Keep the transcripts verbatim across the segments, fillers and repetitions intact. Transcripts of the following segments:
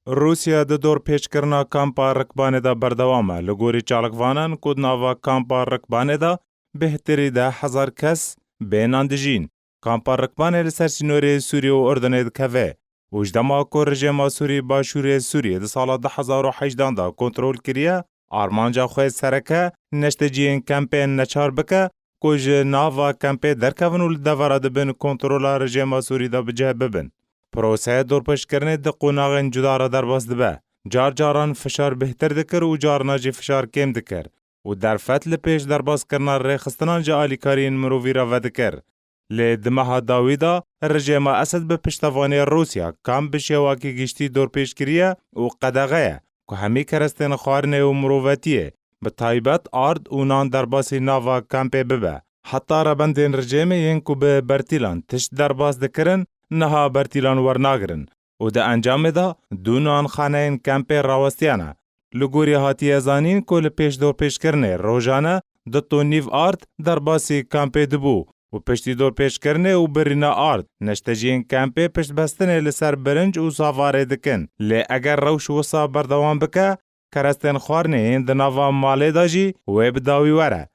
Rûsya di dorpêçkirina kampa Rikbanê de berdewam e. Li gorî çalakvanan ku di nava kampa Rikbanê de bêhtirî deh hezar kes bê nan dijîn. Kampa Rikbanê li ser sînorê Sûriyê û Urdunê dikeve û ji dema ku rejêma Sûrî başûrê Sûriyê di sala du hezar û hejdan de kontrol kiriye, armanca xwe sereke neşteciyên kempê neçar bike ku ji nava kempê derkevin û li devera di bin kontrola rejêma Sûrî de bi cih bibin. Proseya dorpêçkirinê di qonaxên cuda re derbas dibe. Car caran fişar bêhtir dikir û carna jî fişar kêm dikir û derfet li pêş derbaskirina rêxistinan ji alîkariyên mirovî re vedikir. Lê di meha dawî de rejêma Esed bi piştevaniyê Rûsya kam bi şêwakî giştî dorpêç kiriye û qedexe ye ku hemî kerestên xwarinê û mirovetiyê, bi taybet ard û nan derbasî nava kampê bibe. Heta rebendên rejêmê yên ku bi bertîlan tişt derbas dikirin, niha bertîlan wernagirin û di encamê de du nanxaneyên kampê rawestiyane. Li gorî hatiye zanîn ku li pêş dorpêçkirinê rojane du ton nîv ard derbasî kampê dibû û piştî dorpêçkirinê û birîna ard neşteciyên kampê piştbestinê li ser birinc û savarê dikin. Lê eger rewş wisa berdewam bike, kerestên xwarinê yên di nava malê de jî wê bi dawî were.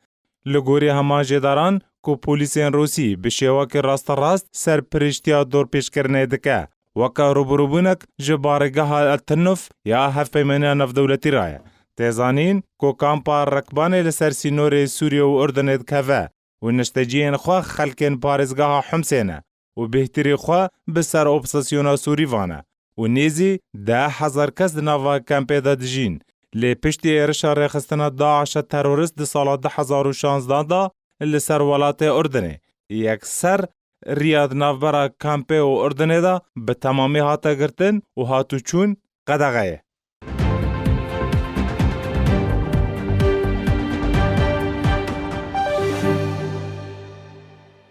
Li gorî heman jêdaran ku polîsên Rûsî bi şêwekî rasterast serpiriştiya dorpêçkirinê dike, weke rûbirûbûnek ji barêgeha El Tinuf ya hevpeymaniya navdewletî re ye. Tê zanîn ku kampa Rekbanê li ser sînorê Sûriyê û Urdunê dikeve û nişteciyên xwe xelkên parêzgeha Himsê ne û bêhtirî xwe bi ser opozîsyona Sûrî vane û nêzî deh hezar kes di nava kempê de dijîn. Lê piştî êrişa rêxistina DAIŞa terorîst di sala du hezar û şanzdan de li ser welatê Urdunê, yekser riya di navbera kempê û Urdunê de bi temamî hate girtin û hatûçûn qedexe ye.